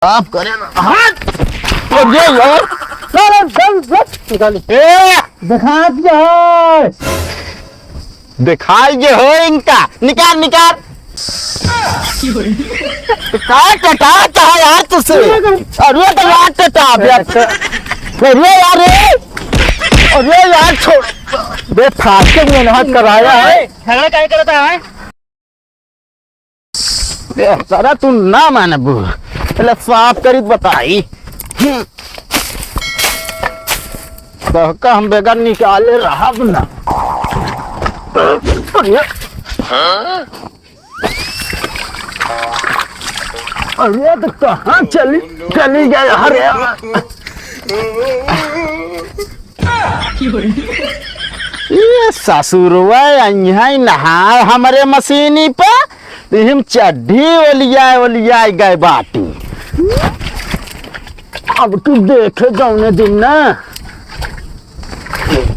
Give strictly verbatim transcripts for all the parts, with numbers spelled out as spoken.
साफ करे ना। हट! अरे यार! चल, चल, चल, निकाल। ए! दिखा दिया है। दिखाई जे हो इनका। निकाल, निकाल। का टटा चाहे यार तुझसे? अरे तो यार टटा बे। अरे यार रे। अरे यार छोड़। बे फाटके में हाथ कराया है। झगड़ा काहे करता है? ए, सारा तू ना मानबू। पहले साफ करी त बताई। हम्म। तो का हम बेगर निकाले रहब ना। अरे। अरे तो कहाँ चली, चली गई? अरे। ये ससुरवा यहाँ नहाए हमरे मशीनी पे, तो हम चड्ढी ओलियाए ओलियाए गए बाटी। अब तू देखे जौने दिन ना,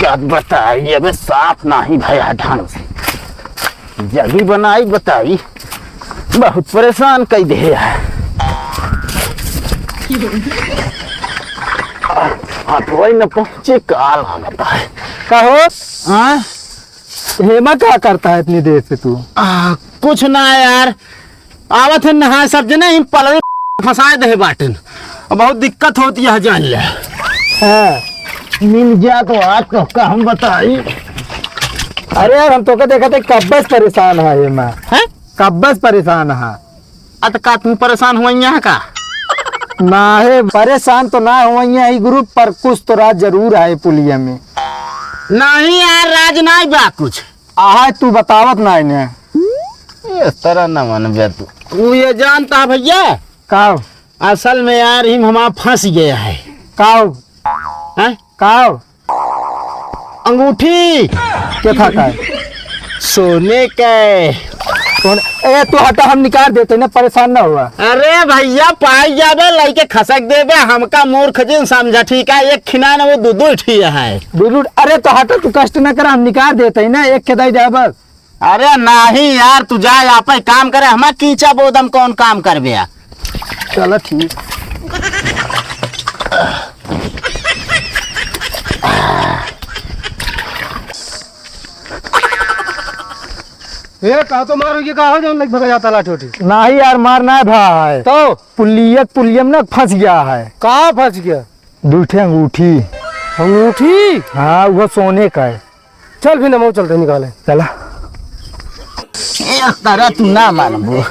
का बताई, अबे साफ नाही भया ढंग से। जगी बनाई बताई, बहुत परेशान कई दे है। हाथ वही न पहुंचे, काल आ बताए। का हो? हाँ? हेमा क्या करता है इतनी देर से तू? आ, कुछ ना यार, आवत है नहाए सब जने, हम पलवे फंसाए दे बाटन। अब बहुत दिक्कत होती है, जान ले। हाँ, मिल गया तो आज तो का हम बताई। अरे यार, हम तोके देखा थे, कब्बे से परेशान है ये मैं। हैं? कब्बे से परेशान है। अत का तू परेशान हुआ यहाँ का? ना है, परेशान तो ना हुआ यहाँ, ई group पर कुछ तो राज जरूर है पुलिया में। नहीं यार, राज नहीं बा कुछ। आहे तू बतावत ना इन्हें। ये तरह न मन बे तू। तू ये जानता है भैया? काव? असल में यार, हिम हमार फंस गया है। काव? हैं? काव? अंगूठी। के था का? सोने के। कौन? ए, तू हटा, हम निकाल देते ना, परेशान ना हुआ। अरे भैया, पाई जाबे, लइके खसक देबे, हमका मूर्ख जिन समझा, ठीक है? एक खिना ना, वो दो दो ठी है। दो दो, अरे तो हटा, तू कष्ट ना कर, हम निकाल देते हैं ना, एक के दे दे बस। अरे नाही यार, तू जा, आपे काम करे, हमा कीचा बोदम कौन काम करबे यार? चला ठीक। ए, का तो मारो, ये का हो जौन लग भगा जाता लाठी उठी? नाही यार, मार ना भा है। तो? पुलियत, पुलियम ना फंस गया है। कहाँ फंस गया? दू ठे अंगूठी। अंगूठी? हाँ, वो सोने का है। चल फिर नमो चलते निकाले। चला। ए, तारा तू ना मानबो।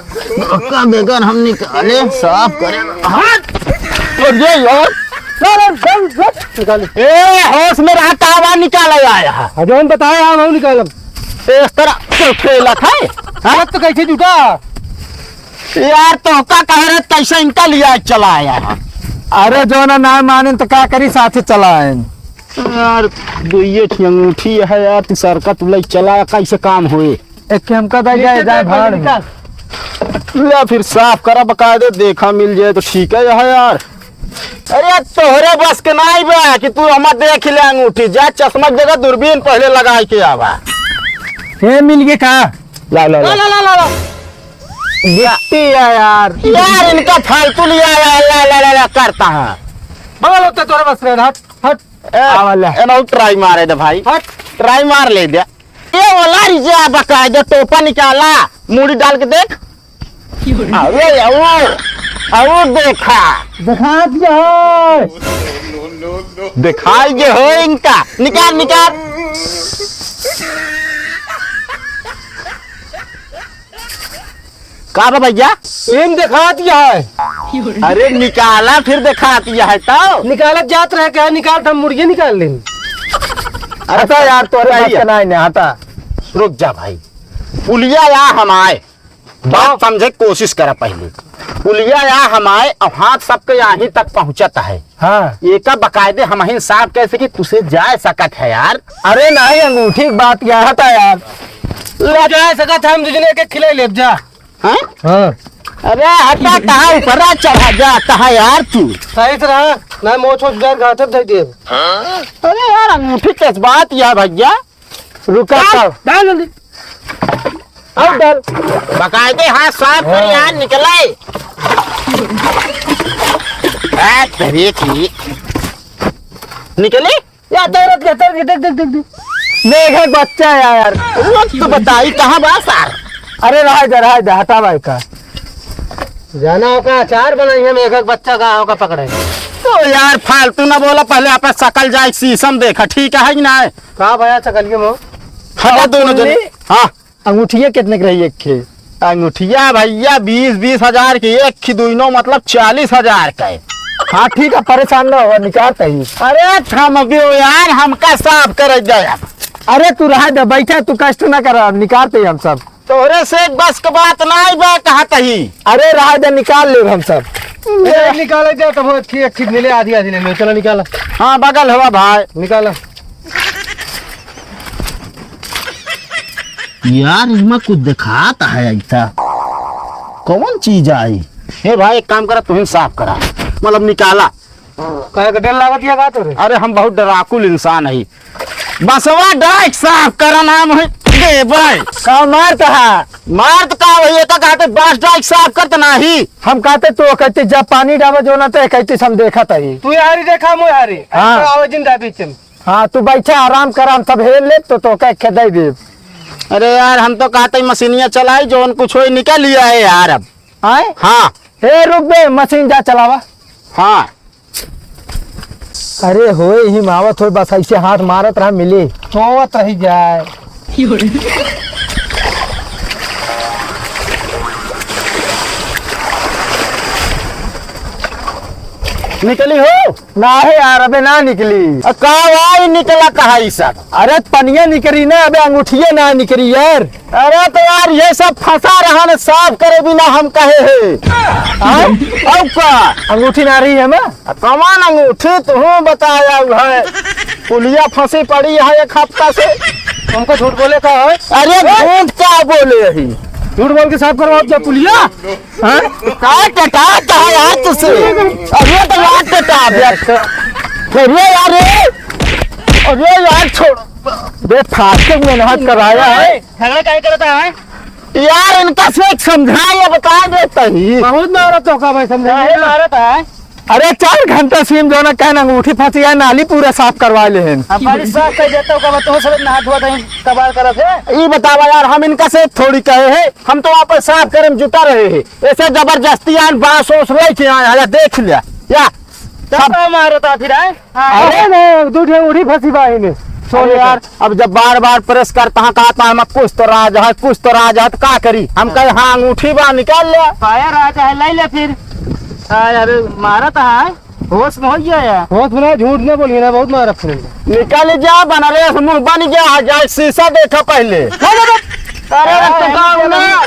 का बेगर हम निकाले, साफ करे। हट! और ये यार। चल, चल, चल, निकाले। ए, होश में रहा, तावा निकाले आया। हाँ, जौन बताया, हम, हम निकालब। ए, इस तरह क्यों खेलत है? हाँ? तो कैसे जुटा? यार, तो का कह रहे, कैसे इनका लिया चला आया है? अरे, जो ना, ना माने तो का करी, साथे चला आए। यार, दुइये ठी अंगूठी है यार, तीसरका तू लई चला, कैसे काम होए? एक के हमका दे जाए, जाए भाड़ में। ले फिर साफ करा बकायदे, देखा मिल जाए तो ठीक है यार। अरे तोहरे बस के नाई बा कि तू हमार देख ले अंगूठी, जा चश्मा के जगह दूरबीन पहले लगाई के आवा। ए, मिल गए का? ला, ला, ला। ला, ला, ला, ला। गिट्टी है यार। यार इनका फालतू लिया, ला, ला, ला, ला, ला करता है। बगल होते तोरे बस में, हट, हट। ए, आवा ले। ए, ना try मारे दे भाई। हट। Try मार ले दे। ये वाला रिजा बकायदे टोपा निकाला, मूड़ी डाल के देख। अरे, आओ, आओ देखा। दिखा दिया है। दिखाई जे हो इनका। निकाल, निकाल। का बा भैया? इन दिखा दिया है। अरे निकाला, फिर दिखा दिया है तो। निकालत जात रहे, कहे निकाल, तो हम मुर्गे निकाल लेंगे। अरे हटा यार, तोरे बात सही है। का नहीं, नहीं, हटा। रुक जा भाई, पुलिया या हम आए, बात समझे के कोशिश करा पहले। पुलिया या हम आए, अब हाथ सबके यहीं तक पहुँचत है। हाँ। एका बकायदे हमहिन साफ कैसे कि तुसे जाए सकत है यार। अरे नहीं, अंगूठी की बात क्या हटा यार। ले जाए सकत है, हम दूजने के खिले ले जा। हाँ? हाँ। अरे हटा, कहाँ ऊपर चढ़ा जाता है यार तू? सही से रहा, ना मोछ वोछ डर घातक दे दे। अरे यार, अंगूठी किस बात या भैया? रुका डाल, था। डाल जल्दी। अब डाल। बकायदे हाथ साफ कर हाँ। यार, निकले। देखी। निकली? या दौड़त के, दौड़त के, देख, देख, देख, देख। मेघक बच्चा है यार। रुक तो बताई, कहाँ बा सार? अरे, रहा दे, रहा दे, हटा भाई का। जाना हो का अचार बनाई है, मेघक बच्चा का हो का पकड़े। तो यार, फालतू ना बोला, पहले आपन सकल जाए, शीशम देखा, ठीक है कि ना? का भया सकल के मुँह? हटा दोनों जने। हाँ। अंगूठिया कितने के रही एक खे? अंगूठिया भैया बीस बीस हजार के एक खी, दुइनो मतलब चालीस हजार का है। हाँ ठीक है, परेशान ना हो, निकालते ही। अरे थम भी हो यार, हमका साफ कर दे यार। अरे तू रहा दे, बैठा, तू कष्ट ना कर, निकालते ही हम सब। तोहरे से एक बस के बात ना आई बा, कहा तही। अरे रहा दे, निकाल ले हम सब। ए, निकाले दे तब एक खी, एक खी मिले, आधी आधी ले लो, चलो निकाला। हाँ बगल हवा भाई। निकाला। यार, इसमें कुछ दिखाता है ऐसा। कौन चीज आई? हे भाई, एक काम करा, तुम साफ करा, मतलब निकाला। काहे का डर लागत या का तोरे? अरे, हम बहुत डराकुल इंसान है। बसवा डाइक साफ करा नाम है। दे भाई। का मार तो है? मार तो का भैया, तो कहते बस डाइक साफ करते नाही। हम कहते तो कहते जब पानी डाबे जो ना तो कहते हम देखा तही। तू यारी देखा, मो यारी। हाँ। तो आवे जिंदा बीच में। हाँ, तू बैठा, आराम कर, हम सब हेल ले, तो तोके खेदई देब। अरे यार, हम तो कहते ही मशीनिया चलाई, जौन कुछ होई निकल लिया है यार अब। आए? हाँ। हे, रुक बे, मशीन जा चलावा। हाँ। अरे होए ही मावत होए, बस ऐसे हाथ मारत रहा, मिली। सोवत रही जाए। निकली हो? ना है यार, अबे ना निकली। अ, का भाई निकला कहा ई सब? अरे पनिया निकली ना, अबे अंगूठिया ना निकली यार। अरे तो यार, ये सब फंसा रहा न, साफ करे बिना हम कहे है। हाँ? और का? अंगूठी ना रही है ना? अ, कमान अंगूठी तुहूँ बताया है। पुलिया फंसी पड़ी है एक हफ्ता से। हमको झूठ बोले का है? अरे झूठ का बोले ही? झूठ बोल के साफ करवाओ जब पुलिया। हाँ? का टटा कहा यार तुझसे? अरे तो यार टटा बे। अरे यार, रे। अरे यार, छोड़। बे, फाटक में नहात कराया है। झगड़ा काहे करता है? यार, इनका से एक समझा या बता देता ही। बहुत मारत हो का भाई, समझा काहे ना? मारत है? अरे, चार घंटा से हम दोनों कहना अंगूठी फंसी है, नाली पूरा साफ करवा ले हैं। हम पानी साफ कर देता हूँ, कब तुम सब नहा धोआ दे, कबार करत है। ई बतावा यार, हम इनका से थोड़ी कहे हैं, हम तो वहाँ पर साफ करे में जुटा रहे हैं। ऐसे जबरदस्ती आन बांस ओस लेके आए हैं, या देख लिया, या तब सब का मारत आथी रे? हाँ। अरे नहीं, दू ठे उड़ी फंसी बा इने। सोने अरे यार, का। अब जब बार बार प्रेस करता है, कहता है, "हम कुछ तो राज है, कुछ तो राज है," तो का करी? हम कहे, "हाँ, अंगूठी बा, निकाल ले।" पाया राज है, ले ले फिर। हाँ यार, मारत है, होश में हो गया यार। होश में ना, झूठ ना बोलिए ना, बहुत मारा फिर। निकल जा, बनारस मुंह बन गया है, जाए शीशा देखा पहले। अरे, अरे, तो का ना?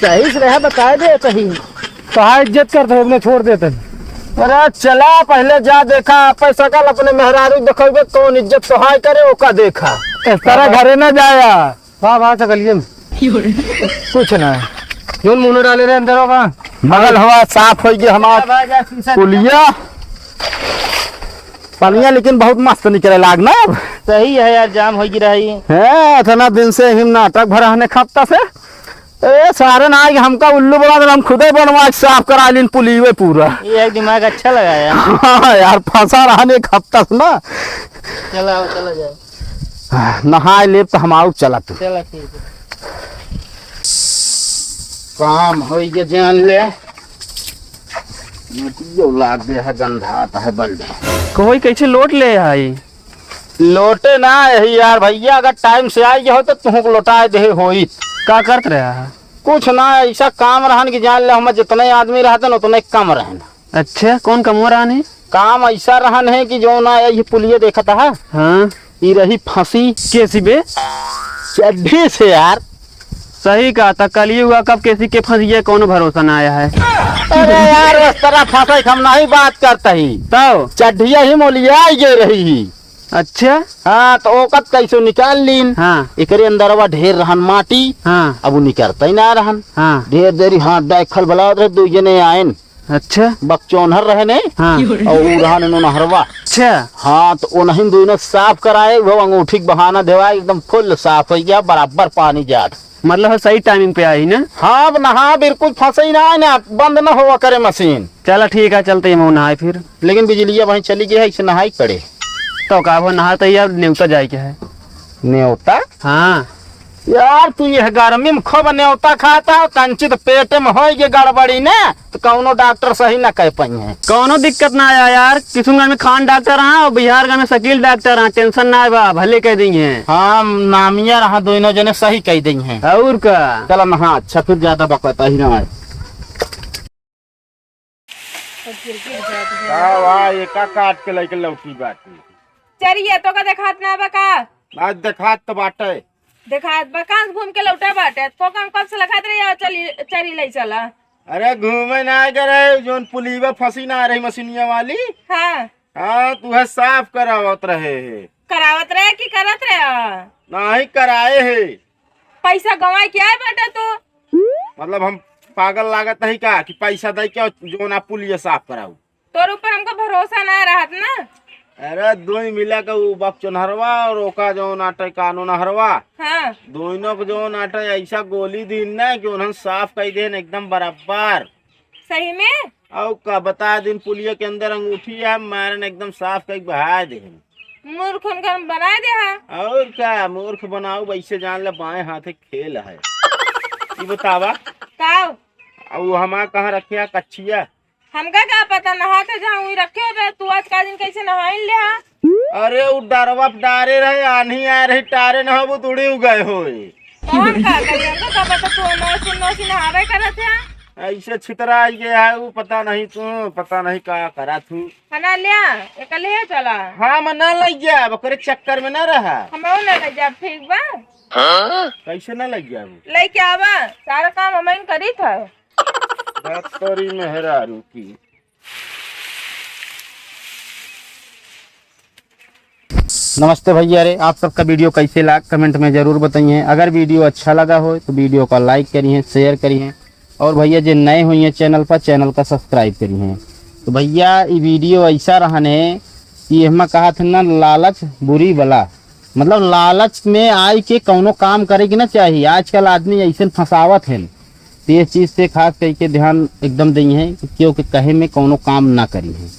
सही से रहे, बता दे सही। तोहार इज्जत करत है, अपने छोड़ देत है। अरे चला, पहले जा देखा, पैसा कल अपने मेहरारू देखबे, कौन इज्जत तोहार करे, ओका देखा। इस तरह घरे ना जाया। वाह, वाह, चकलिए में। कुछ ना। जोन मुंह डाले रहे अंदर होगा। मगल हवा साफ होई गई हमार। वाह, वाह, जा, शीशा पुलिया। पनिया लेकिन बहुत मस्त निकले लाग ना अब। सही है यार, जाम होई गिरा है। हैं, इतना दिन से हिम नाटक भरा हने खपता से। ए, सारे ना आए, हमका उल्लू बना देना, हम खुदे बनवा के साफ करा लीन पुलिये पूरा। ये एक दिमाग अच्छा लगाया। हाँ यार, फंसा रहा एक हफ्ता से ना। चला, चला जाए। नहाए लेब तो हम आउब चलत। चला, ठीक है। काम होई के जान ले। मटियो लाग दे है, गंधात है बल्डा। कोई कैसे लोट ले आई? लोटे ना यही यार भैया, अगर टाइम से आई हो तो तुहूँ को लौटाए दे होई। का करत रहा है? कुछ ना, ऐसा काम रहन कि जान ले, हम जितने आदमी रहते ना उतने कम रहन। अच्छा, कौन कमवा रहन है? काम ऐसा रहन है कि जो ना ये पुलिये देखत है। हाँ। ई रही फंसी। कैसी बे? चड्ढी से यार। सही कहा था, कलयुग आ, कब कैसी के फंसी है, कौनो भरोसा ना आया है। अरे यार, उस तरह फंसे हम नहीं बात करते ही। तब? चड्ढिया ही मोलिया ये रही ही। अच्छा। हाँ, तो ओकत कैसे निकाल लीन। हाँ। एकरे अंदरवा ढेर रहन माटी। हाँ। अब वो निकलता ही ना रहन। हाँ। ढेर देरी हाथ डाय खलबलावत रहे, दो जने आयन। अच्छा। बकचोन्हर रहे ने। हाँ। और उ रहन नोनहरवा। अच्छा। हाँ, तो उन्हीं दोनों साफ कराए, वो अंगूठी के बहाना देवाए, एकदम full साफ होइ गया, बराबर पानी जात। मतलब है सही timing पे आई ना? हाँ, अब नहा बिल्कुल फंसे ही ना है ना, बंद ना होवा करे मशीन। चला ठीक है, चलते ही हम नहाए फिर। लेकिन बिजलिया वहीं चली गई है, इसे नहाई पड़े। तो का हो, नहा तो यार नेवता जाए के है। नेवता? हाँ। यार, तू यह गर्मी में खूब नेवता खाता हो, कंचित पेट में होई के गड़बड़ी ना, तो कौनो डॉक्टर सही ना कह पाई है। कौनो दिक्कत ना आया यार, किशुनगंज में खान डॉक्टर हाँ और बिहारगंज में शकील डॉक्टर हाँ, tension ना बा, भले कह दी हैं। हाँ, नामिया रहा, दोनों जने सही कह दी हैं। और का? चला ना, हाँ, अच्छा, फिर ज्यादा बकता ही ना है। का वाह, एका काट के लइके लौटी बाटी। चरिया तो का देखात ना बा का? आज देखात तो बाटे। देखात बा, कहाँ से घूम के लौटा बाटे? तो कहाँ कब से लखात रही, चली, चरी ले चला। अरे घूमे ना गए रहे, जोन पुलिया फंसी ना रही मशीनिया वाली। हाँ। हाँ, तू है साफ करावत रहे है। करावत रहे कि करत रहे? नहीं कराए है। पैसा गंवाए के आए बाटे तू। मतलब हम पागल लागत नहीं का कि पैसा दे के जोन आप पुलिया साफ कराऊ? तोर ऊपर हमको भरोसा ना रहत ना। अरे दोई मिला के उ बकचोन्हरवा और ओका जौन आटे कानून हरवा, हाँ। दोनों के जौन आटे ऐसा गोली दीन ना कि उन्हन साफ कई देन एकदम बराबर। सही में? और का बता दिन पुलिया के अंदर अंगूठी है, मारन एकदम साफ कई बहा देन। मूर्ख उनका हम बनाए दे हा। और का मूर्ख बनाऊ, वैसे जान ले बाएं हाथे खेल है। ये बतावा। का? अब वो हमार कहाँ रखे है कच्छिया? हमका का पता, नहात है जहाँ वहीं रखे होबे। तू आज का दिन कैसे नहाइन ले हा? अरे उ डरवा पे डारे रहे, आन्ही आए रही, टारे न हो, वो उड़ी गए होए। तो हम का करी, हमका का पता तू नौसी नौसी नहावे करत है। ऐसे छितरा आई गया है, वो पता नहीं तू, पता नहीं का करा तू। खाना ले आ, एक ले चला। हाँ, मैं ना ले जाब, ओकरे चक्कर में ना रहा। हम ना ले जाब, ठीक बा? कैसे ना ले जाब? लेके आवा, सारा काम हम करी था। डॉक्टरी मेहरारू की। नमस्ते भैया रे, आप सबका video कैसे लाग comment में जरूर बताइए। अगर video अच्छा लगा हो तो video का like करिए, share करिए, और भैया जे नए हुई हैं channel पर, channel का subscribe करिए। तो भैया ई video ऐसा रहने कि एहमा कहा थे ना, लालच बुरी बला, मतलब लालच में आई के कौनो काम करे के ना चाहिए। आजकल आदमी ऐसे फंसावत हैं, तो ये चीज़ से खास करके ध्यान एकदम देइहैं कि केहू के कहे में कौनो काम ना करिहैं।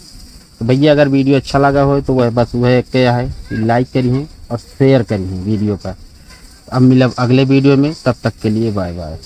तो भैया अगर video अच्छा लगा हो तो वह बस वह एक है कि like करिहैं और share करिहैं video का। अब मिलब अगले video में, तब तक के लिए bye bye।